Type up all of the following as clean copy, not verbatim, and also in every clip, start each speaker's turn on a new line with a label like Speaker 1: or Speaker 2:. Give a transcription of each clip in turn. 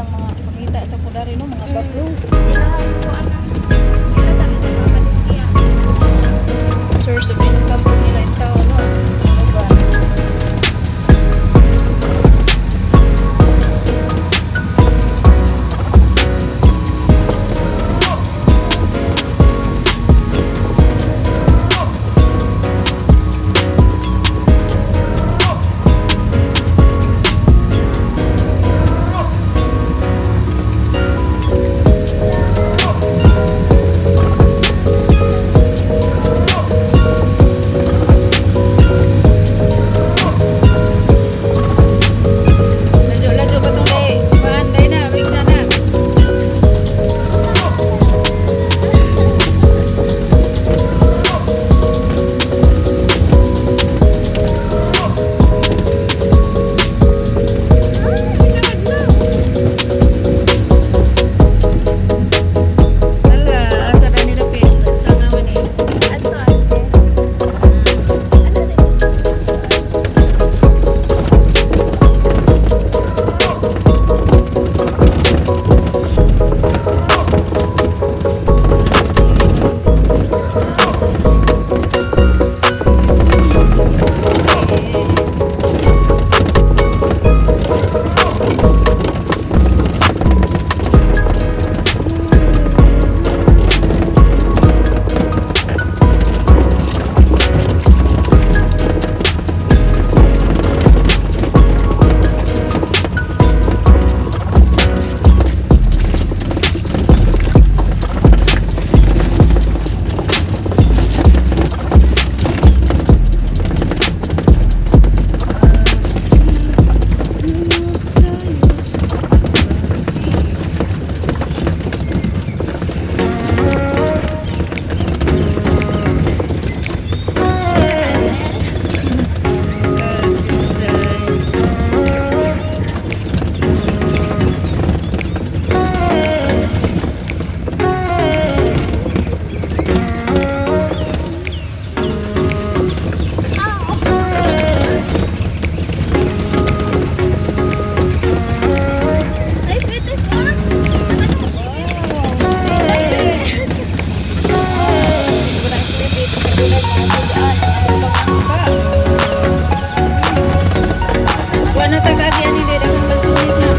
Speaker 1: Daghang mga makita ito po dari, no, mga bago.
Speaker 2: Ila ko ana. Ila ta rin mga baligya.
Speaker 1: Source of income po nila in tao, no? Ano ba? Ladyo, ladyo pa itong day. Paan, day na, break sana. Ala, asa ba ni Dapit? Saan naman eh?
Speaker 2: Adto ate. Ano din? Ay, sweet is one.
Speaker 1: Hindi ko na isilip dito sa gulay, mga sugaan, ano pa mga ka. Wa na ta kaagi ani day daghang lansunis na.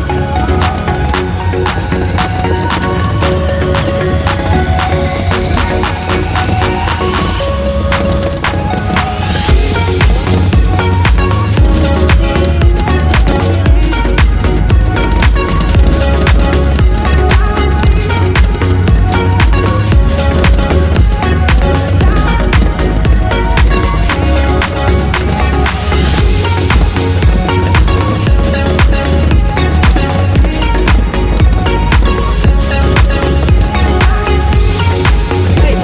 Speaker 1: Ay,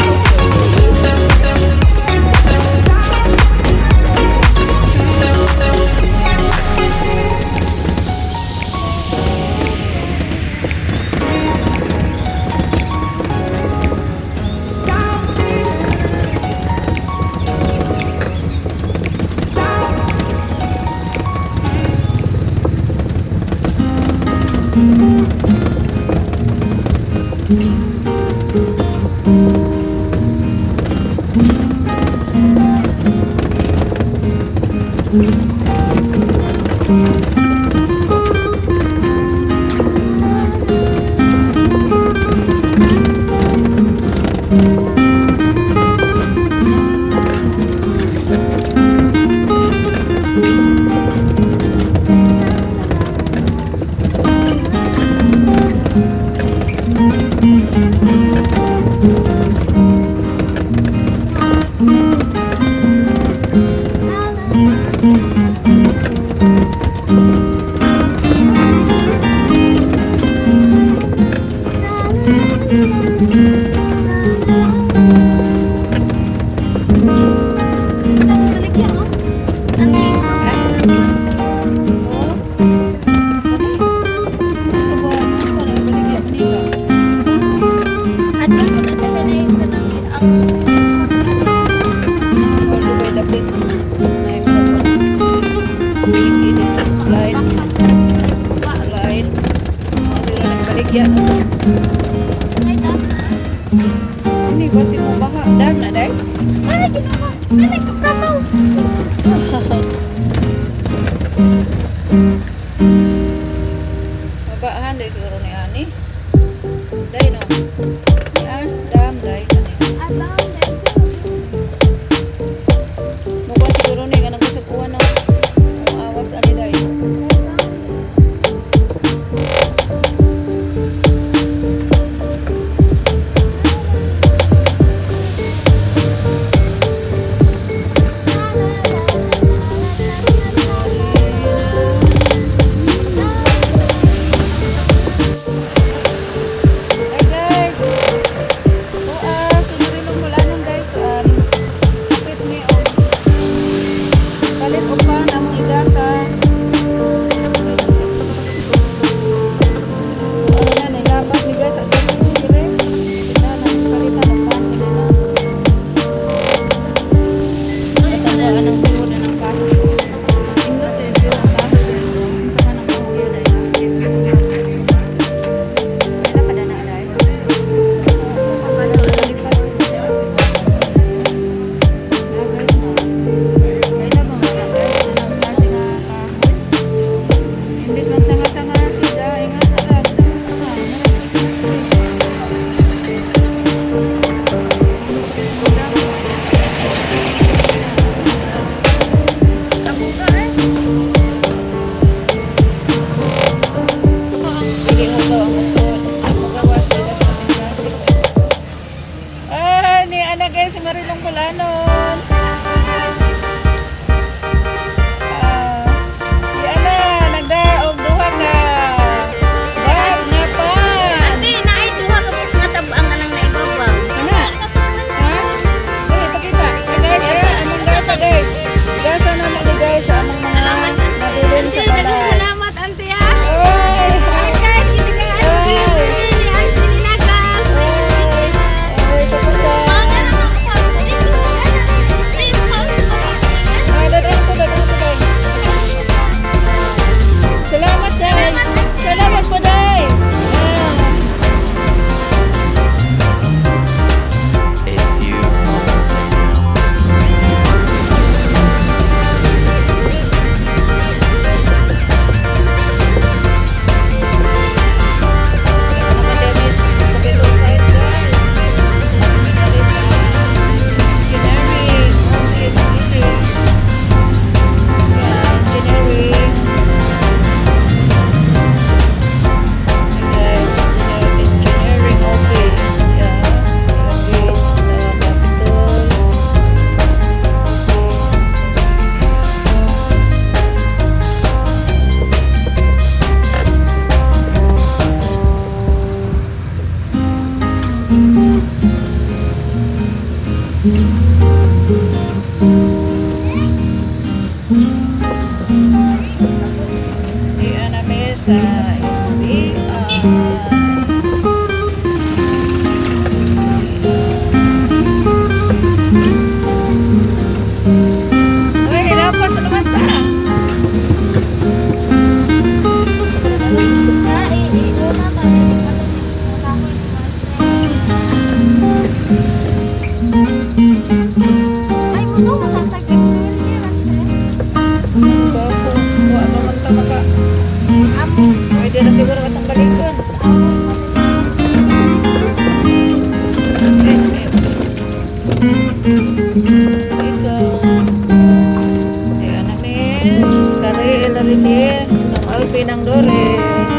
Speaker 2: Baligya oh. Ano yung
Speaker 1: oh. Ano ba? Ano ba na Manila?
Speaker 2: Adto po na tayo na yung kanang ang
Speaker 1: Or Dubai the place. Ay, pero slide. Slide. Mga Baligya no.
Speaker 2: Ay, dam na.
Speaker 1: Ini basi mo baha. Dam na day.
Speaker 2: Ay, ginawa. Ay, nagkakamaw.
Speaker 1: Mabahan day siguro ni ani. Day no. Ah, dam day ani.
Speaker 2: Abang, dahil.
Speaker 1: Mukha siguro ni kanang kasaguan no. Kung awas ani day. Hi guys. Tuas, sumurilong mulanon guys tuan. Kapit mi og palit og pan among igasa. Ano na nailapas mi guys at dire. Kita na palitan og pan nila. Ito anong tuod ng kahoy. Indot eh, pero ang kahoy guys. Unsa man ang kahoy dai. Wala pa na aday. Lipat. Ah, guys, no. Kaya ba mga guys, anong klase nga kahoy? Imbis magsanga-sanga sila, ingat na sanga-sanga. Murag Christmas tree. Christmas
Speaker 2: Tabuga eh.
Speaker 1: Sige mo daw ang usod. Magawa sila sa ating klase. Ah, ni anak guys, si Marilong Bulanon. Ah, si Ana, nagdaog duha ka. Bag nga pa.
Speaker 2: Ate, naay duha ka po nga tabang anang naibabaw.
Speaker 1: Ana. Ha? Dali, pakita. Ah, guys, eh, among gasa guys. Gasa na mo ni guys sa among mga nabilin sa
Speaker 2: Ante, daghang
Speaker 1: balay.
Speaker 2: salamat, ante ah.
Speaker 1: Oy!
Speaker 2: Hi guys, gini kay ante. Ni ante ni Nagas.
Speaker 1: Oy, kapunta. Ah, dadaan ko, dadaan ko, day. Salamat, day. Salamat po, day. Ah.
Speaker 3: A few moments later.
Speaker 1: Ano naman Dennis, Kapitol side guys. Dali sa engineering office meeting. Yeah, engineering. Hey guys, engineering office. Yeah, lagi sa Capitol. Iya namin sa NBI. Uy, hinapas na naman ta. Bako, wa naman ta maka. Pwede na siguro katong balikon. Eh, eh. Ikaw. Ayan na, miss. Kare, Larisi. Ng Alpi ng Dores.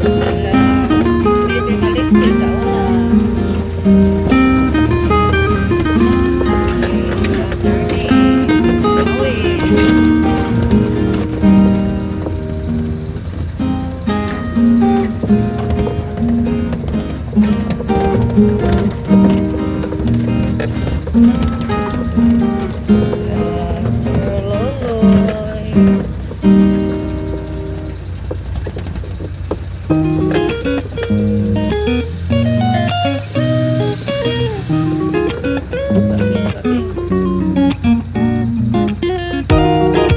Speaker 1: Wala. Pwede maliksi sa una. Okay, attorney. Uy. Sir Loloy. Bakit, bakit?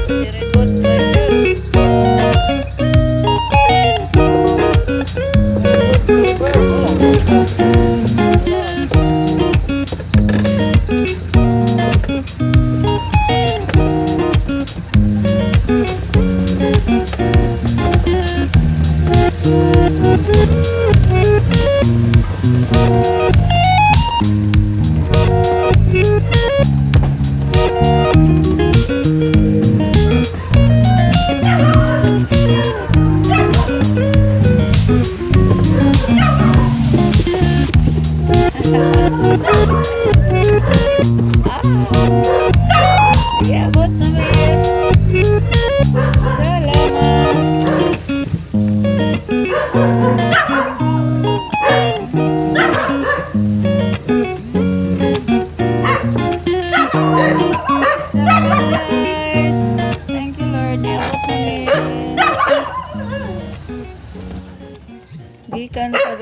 Speaker 1: Very good.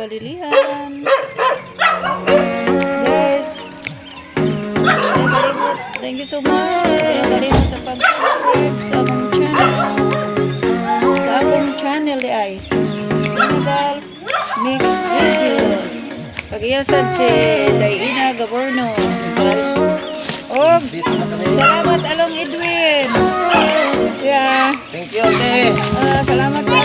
Speaker 1: Balilihan. Guys, kalimot. Thank you so much. Ayaw kalimot sa pag-subscribe sa akong channel. Sa akong channel di ay Senegal Mix Videos. Pag-iyasad si Diana Gaborno. Og salamat, Along Edwin. Yeah.
Speaker 4: Thank you, ate.
Speaker 1: Salamat sa